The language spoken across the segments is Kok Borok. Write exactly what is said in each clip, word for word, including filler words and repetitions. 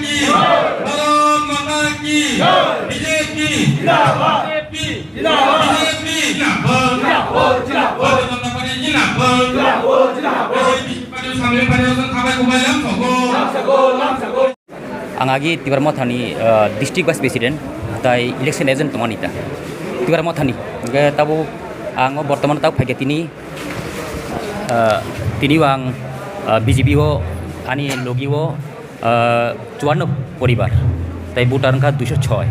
भारत माता की। बीजेपी जिंदाबाद। बीजेपी जिंदाबाद। बीजेपी जिंदाबाद। जिंदाबाद, जिंदाबाद। भारतीय जनता पार्टी जिंदाबाद। जिंदाबाद, जिंदाबाद। बीजेपी पार्टी सामने पार्टी ओसन खाबाय कुमाय lam soko। Lam soko, lam soko। Ang agi Tipra Mothani, ah, district vice president, tai election agent tongmani ta. Tipra Mothani, hingke tabuk ang o bortoman tabuk phaikha tini, ah, tini o ang, ah, B J P o ani logi o, ah, chuanno poribar, tai voter wngkha duiso soi,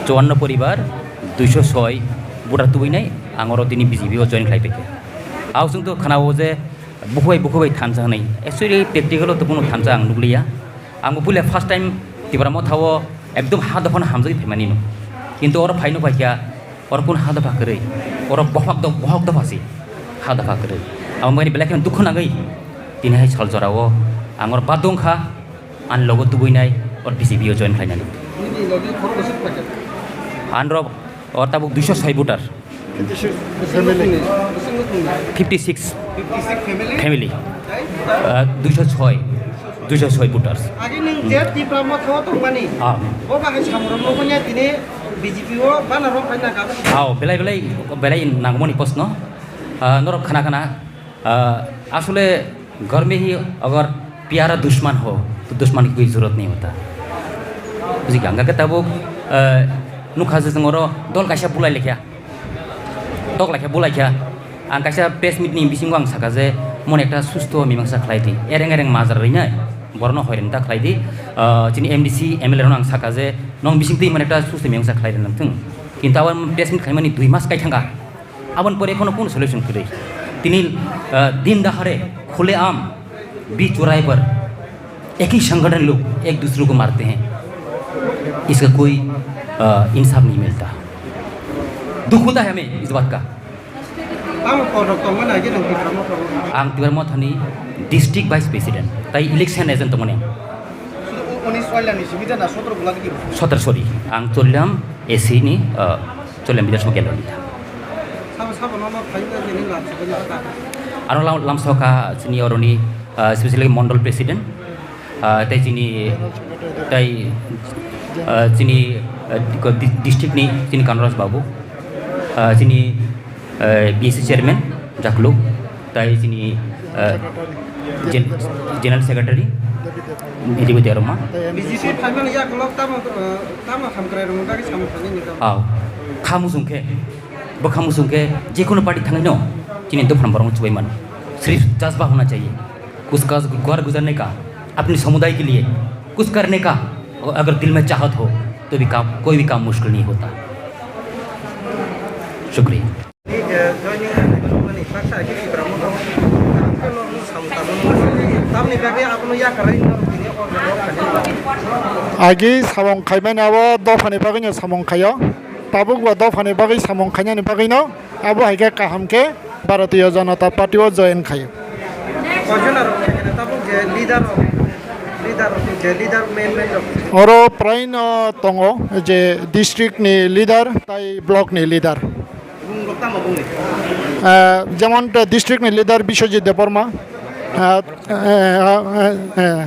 chuanno poribar, duiso soi voter tubuinai ang oro tini B J P o join khlai paikha. Ao chwng to khana o je, Bukhuk bai, bukhuk bai thansa hwnwi. Actually, practical-o to kunu thansa ang nukliya. Ang bo puila first time Tipra Motha-o ekdom ha dophano hamjagwi phaimani no. Kintu oro phaino phaikha, oro kunu ha dopha kwrwi. Oro bohok do-, bohok dopha si ha dopha kwrwi. Abo mani belai kheno dukhu nangwi tini hai sal jora-o ang oro badung kha, ani logo tubuinai oro B J P-o join khlainani. Nini logi khorok bwswk paikha? Anrok oro tabuk duiso soi voter. Fifty six family. Fifty six family? Family. Ah, duiso soi. Duiso soi voters. Agi nwng je Tipra Motha-o tongmani. Ah. Bo bahai samung rok nukmanya tini B J P-o bana rok hai nangkha. Ah, belai belai belai nangmani post no. Ah, norok khana khana. Ah, asole घर में ही अगर प्यारा दुश्मन हो, तो दुश्मन की कोई जरूरत नहीं होता। Buji kha, hingkha khe tabuk, eh, nukha je chwng oro dol kaisa bulai lekha, tok lekha, bulai kha. Ang kaisa press meet ni bisingo ang sakha je, mon ekta susto mimangsa khlai di, ereng ereng majra rinai, borno hoiring ta khlai di. Eh, chini M D C, M L A rok ang sakha je, nong bising twi mon ekta susto mimangsa khlai di nang thung. Kintu abo press meet khlaimani dui mas kai thangkha. Aboni pore kono, kono solution kwrwi. Tini, ah, din dahare khuleam bi churai par ek hi sangathon log ek dusre ko marte hain. Iska koi, ah, insaf nahi milta. Dukh hota hai hame is baat ka. Tamo pok rok tongmani agi nang Tipra Motha rok? Ang Tipra Mothani district vice president, tai election agent tongmani. Sudu u-, unis soilam ni simi jana sotro bula digi. Sotro, sorry, ang choilam A C ni, ah, choilam Bidhasabha kendro ni ta. Sabo, sabo no, no, phai ta jeni lam sabo ni ta. Ano lam, lam soka chini oroni, ah, specially mondol president, ah, tei chini, tei, ah, chini, ah, di-, di-, district ni chini Kanraj babu, ah, chini, ah, B C chairman Jakluk, tei chini, ah, gen-, general secretary Devi Debbarma. B J P phaimani yakolog tamo, ah, tamo hamkrai rwngmani bagwi samung thangwi ni tamo? Aw, kha muchung khe, bo kha muchung khe, jekunu party thangwi no, chini dophani borok no chubai mano. Sirf jazba hona chahiye. कुछ का घर गुजरने का, अपने समुदाय के लिए कुछ करने का, अगर दिल में चाहत हो, तो भी काम, कोई भी काम मुश्किल नहीं होता। शुक्रिया। Agi samung khaimani abo dophani bagwino samung khaio. Tabuk bo dophani bagwi samung khainani bagwino abo hai khe kaham khe Bharatiya Janata Party o join khaio. Koijon aro tabuk je leader rok, leader rok je leader main main rok. Oro praino tongo je district ni leader tai block ni leader. Bung rok tamo bungni? Ah, jemon district ni leader Biswajit Debbarma, ah, eh, eh, eh,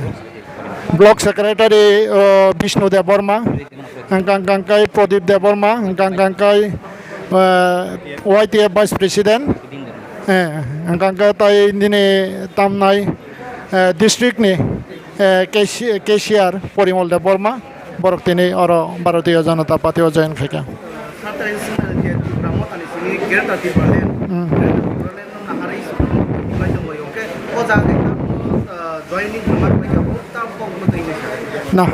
block secretary, oh, Bishnu Debbarma, hingkha hingkha khe Pradip Debbarma, hingkha hingkha khe, eh, Y T F vice president, eh, hingkha hingkha khe tai nini tamnai, eh, district ni, eh, cashi-, cashier Porimol Debbarma, borok tini oro Bharatiya Janata Party o join khaikha. Satra Israel je Tipra Mothani simi Greater Tipraland, Hmm. Greater Tipraland no naharwi sukhlai tongwi, okay? O jaga tamo, ah, joining hwnma khlai tongo, tamo kok no twi nai sa. Na.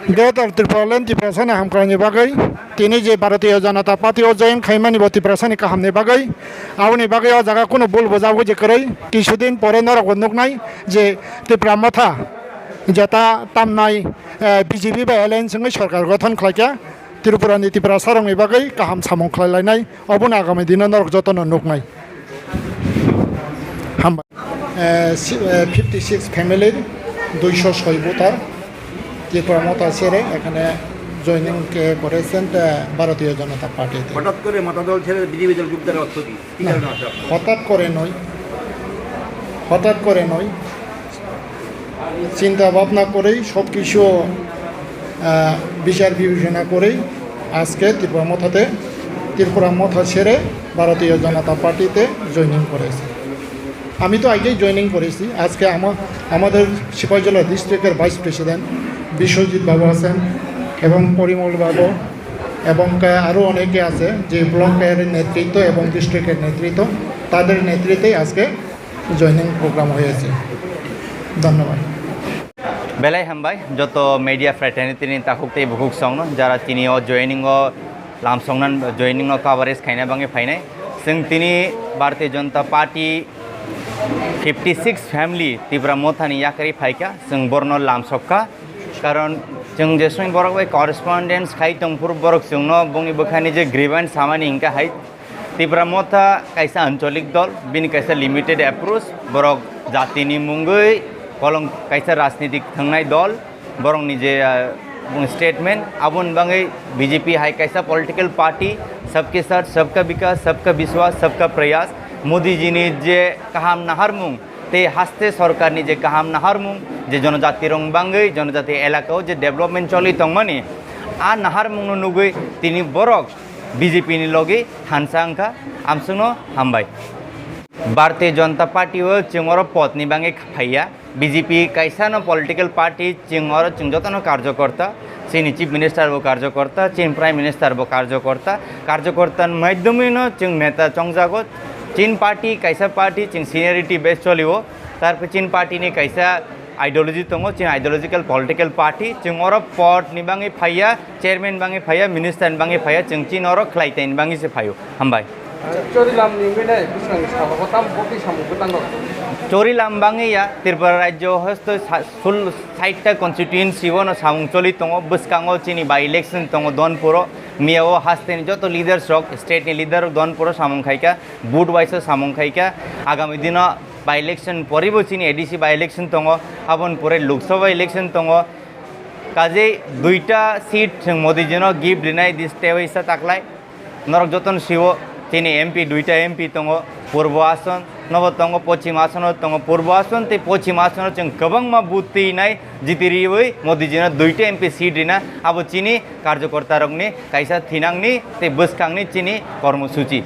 Greater Tipraland Tiprasani hamkraini bagwi tini je Bharatiya Janata Party o join khaimani bo Tiprasani kahamni bagwi, aboni bagwi o jaga kunu bul bujagwi je kwrwi, kisudin pore norok bo nuknai je Tipra Motha jeta tamnai, eh, B J P bai alliance wngwi sorkar gothon khlaikha, Tripura ni Tiprasa rokni bagwi kaham samung khlai lainai, obono agami dino norok jotono nuknai. Hambai. Eh, si-, eh, fifty six family, দুইশো ছয় voter, Tipra Motha sere এখানে joining ke করেছেন, eh, ভারতীয় জনতা পার্টিতে। হঠাৎ করে মতা দল ছেড়ে বিজেপি দল যোগ দেওয়ার অর্থ কি? কি না, কারণে আসে আপনার? হঠাৎ করে নয়, হঠাৎ করে নয়। চিন্তা ভাবনা করেই সব কিছু, আহ, বিচার বিবেচনা করেই আজকে ত্রিপুরা মথাতে, ত্রিপুরা মথা ছেড়ে ভারতীয় জনতা পার্টিতে জয়েনিং করেছি। আমি তো আগেই জয়েনিং করেছি। আজকে আমা-, আমাদের সিপাহীজলা ডিস্ট্রিক্টের ভাইস প্রেসিডেন্ট বিশ্বজিৎ বাবু আছেন এবং পরিমল বাবু এবং কা-, আরও অনেকে আছে যে ব্লকের নেতৃত্ব এবং ডিস্ট্রিক্টের নেতৃত্ব, তাদের নেতৃত্বেই আজকে জয়েনিং প্রোগ্রাম হয়েছে। ধন্যবাদ। Belai hambai joto media fraternity ni takhuk tei bukhuk songno, jara tini o joining o lamsongna, joining no coverage khaina bagwi phainai. Chwng tini Bharatiya Janata Party fifty six family Tipra Mothani yakarwi phaikha, chwng borno lamsokha. Karon chwng jeswng borok bai correspondence khai tongphuru borok chwngno bongni bwkhani je grievance samani hinkha hai Tipra Motha kaisa ancholik dol, bini kaisa limited approach, borok jatini mungwi kolong kaisa rajnitik thangnai dol, borokni je, ah, bung statement, aboni bagwi B J P hai kaisa political party, sabke saath, sabka vikas, sabka vishwas, sabka prayas, Modi jini je kaham naharmung, tei haste sorkarni je kaham naharmung, je jonojatirok bagwi, jonojati elakao je development choli tongmani, a naharmungno nugwi tini borok B J P ni logi thansa wngkha, amsongno hambai. Bharatiya Janata Party o chwng oro podni bagwi phaiya, B J P kaisano political party, chwng oro chwng jotono karjokorta, chini Chief Minister bo karjokorta, chini Prime Minister bo karjokorta, karjokorta ni maidhyamino chwng neta chongjago, chini party kaisa party chwng seniority base cholio, tarpore chini party ni kaisa ideology tongo, chini ideological political party, chwng oro pod ni bagwi phaiya, chairman bagwi phaiya, minister ni bagwi phaiya, chwng chini oro khlai tei ni bagwi se phaio. Hambai. Chorilam ni wngwi nai bwskango sabao tamo bwtwi samung bwtango. Chorilam bagwi ya, Tripura rajyo hosto sa-, sul-, sait ta constituency o no samung choli tongo, bwskango chini by election tongo Donpuro, miya o haste ni joto leaders rok, state ni leader rok Donpuro samung khaikha, vote wise o samung khaikha, agami dino by election poribo chini A D C by election tongo, aboni pore Lok Sabha election tongo. Kajei duita seat chwng Modi jino gift rinai dis tewaisa taklai. Norok jotono siwo chini M P duita M P tongo, Purbo Ason nobo tongo, Pochim Asono tongo. Purbo Ason tei Pochim Asono chwng kwbangma vote twi nai jiti riwi Modi jino duita M P seat rina, abo chini karjokorta rokni kaisa thinangni tei bwskangni chini kormosuchi.